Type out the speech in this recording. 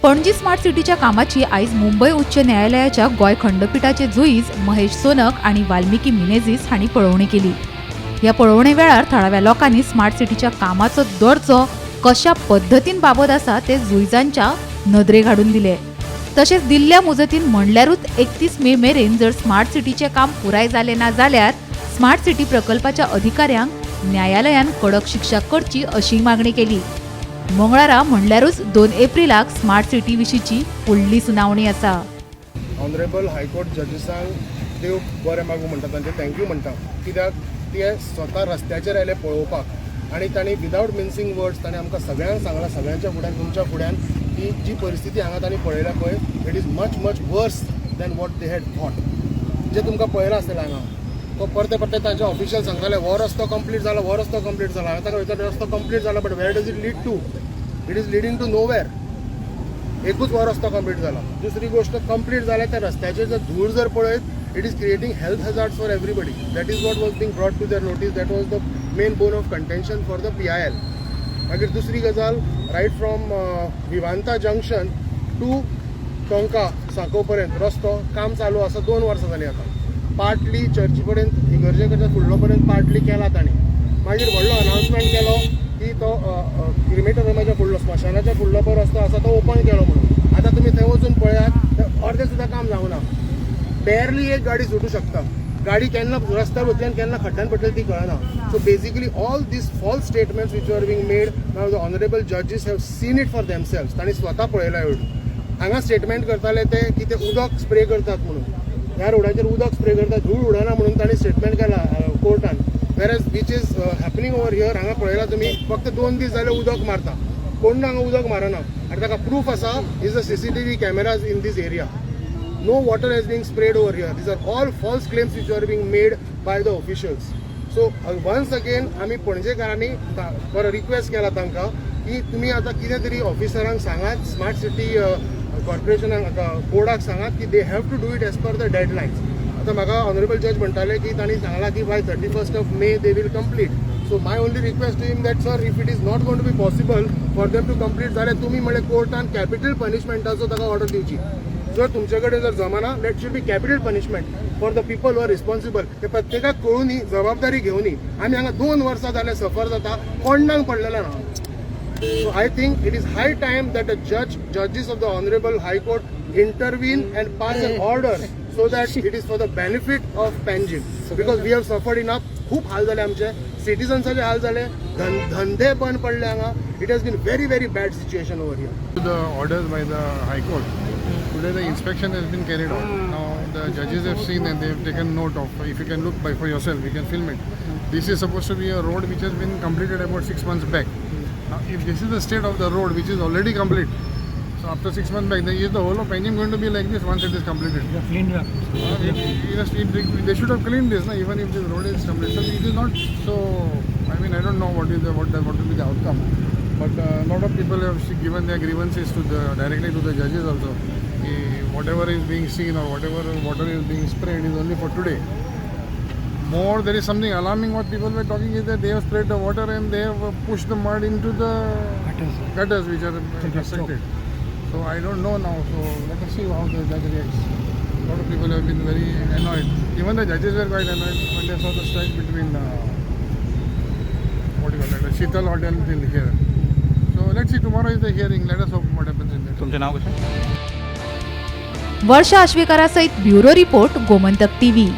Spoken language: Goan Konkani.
पणजी स्मार्ट सिटीच्या कामाची आयज मुंबय उच्च न्यायालयाच्या गोंय खंडपिठाचे जुईज महेश सोनक आनी वाल्मिकी मिनेझीस हांणी पळोवणी केली. ह्या पळोवणे वेळार थळाव्या लोकांनी स्मार्ट सिटीच्या कामाचो दर्जो कशा पद्दतीन बाबत आसा ते जुईजांच्या नदरेक हाडून दिले. तशेंच दिल्ल्या मुजतीन म्हणल्यारूच 31 मे मेरेन जर स्मार्ट सिटीचें काम पुराय जालें ना जाल्यार स्मार्ट सिटी प्रकल्पाच्या अधिकाऱ्यांक न्यायालयान कडक शिक्षा करची अशी मागणी केली. मंगळारा म्हणल्यारूच 2 एप्रिलाक स्मार्ट सिटी विशींची फुडली सुनावणी आसा. ऑनरेबल हायकोर्ट जजीसांक देव बरें मागूं म्हणटा, तांचे thank you म्हणटा, कित्याक ते स्वता रस्त्याचेर आयले पळोवपाक आनी तांणी विदावट मिन्सिंग वर्ड्स तांणी आमकां सगळ्यांक सांगलां, सगळ्यांच्या फुड्यान, तुमच्या फुड्यान, की जी परिस्थिती हांगा तांणी पळयल्या पळय, it is much much worse than what they had thought. जे तुमकां पळयलां आसतलें हांगा, तो परते परते तांचे ऑफिशियल सांगताले, हो रस्तो कंप्लीट जाला, हो रस्तो कंप्लीट जाला. हांवें ताका विचारलें, रस्तो कंप्लीट जाला, but where does it lead to? It is leading to nowhere. एकूच हो रस्तो कंप्लीट जाला. दुसरी गोष्ट, कंप्लीट जाल्या त्या रस्त्याचेर जर धूळ जर पळयत, it is creating health hazards for everybody. That is what was being brought to their notice. That was the main bone of contention for the PIL. मागीर दुसरी गजाल, right from Vivanta junction to Tonka Sanco पर्यंत रस्तो काम चालू आसा. 2 वर्सां जालीं आतां. पार्टली चर्ची कडेन, इगर्जे कडच्यान फुडलो पर्यंत पार्टली केला तांणी. मागीर व्हडलो अनाउन्समेंट केलो की तो क्रिमेटोरियमाच्या फुडलो, स्मशानाच्या फुडलो पळय रस्तो आसा, तो ओपन केलो म्हणून. आतां तुमी थंय वचून पळयात, थंय अर्दें सुद्दां काम जावना. बॅरली एक गाडी सुटू शकता. गाडी केन्ना रस्त्यार वतली आनी केन्ना खड्ड्यान पडटली ती कळना. So basically, all these false statements which are being made, now the honourable judges have seen it for themselves. तांणी स्वता पळयला एवढं. हांगा स्टेटमेंट करताले ते की ते उदक स्प्रे करतात म्हणून, ह्या रोडाचेर उदक स्प्रे करतात, धूळ उडना म्हणून तांणी स्टेटमेंट केला कोर्टान, whereas which is happening over here, हांगा पळयला तुमी, फक्त 2 दीस जाले उदक मारता. कोण हांगा उदक मारना आनी ताका प्रूफ आसा, is the CCTV cameras in this area. No water has been sprayed over here. These are all false claims which are being made by the officials. So once again आमी पणजेकारांनी बरो रिक्वेस्ट केला तांकां की तुमी आतां कितें तरी ऑफिसरांक सांगात, स्मार्ट सिटी कॉर्पोरेशनाक, बोर्डाक सांगात की they have to do it as per the deadlines. आतां म्हाका ऑनरेबल जज म्हणटाले की तांणी सांगलां की by 31st of May they will complete. So my only request to him that, sir, if it is not going to be possible for them to complete जाल्यार तुमी म्हणल्यार कोर्टान कॅपिटल पनिशमेंटाचो ताका ऑर्डर दिवची. जर तुमचे कडेन जर जमाना, that should be capital punishment for the people who are responsible. ते प्रत्येकाक कळूनी, जबाबदारी घेवनी. आमी हांगा 2 वर्सां जाले सफर जाता, कोणाक पडलेलें ना. So I think it is high time that the judges of the Honorable High Court intervene and pass an order so that it is for the benefit of Panjim. Because we have suffered enough. खूप हाल जाले आमचे, सिटीजन्साचे हाल जाले, धंदे बंद पडले हांगा. It has been very very bad situation over here. The orders by the High Court. Today the inspection has been carried out. Now the judges have seen and they have taken note of. If you can look by for yourself, you can film it. This is supposed to be a road which has been completed about 6 months back. Now if this is the state of the road which is already complete, so after 6 months back, then is the whole of Panjim going to be like this once it is completed? Cleaned up. They should have cleaned this, na, even if this road is complete. So it is not so. I mean, I don't know what is the what the, what will be the outcome, but a lot of people have given their grievances to the directly to the judges also. Whatever is being seen or whatever water is being sprayed is only for today. More, there is something alarming. What people were talking is that they have sprayed the water and they have pushed the mud into the Gutters. Gutters which are get constructed. So I don't know now. So let us see how the judge reacts. A lot of people have been very annoyed. Even the judges were quite annoyed when they saw the stretch between what do you call that, Sheetal Hotel till here. So let's see. Tomorrow is the hearing. Let us hope what happens in that. तुमचें नाव कशें? वर्षा आश्वेकारासयत ब्युरो रिपोर्ट, गोमंतक टीव्ही.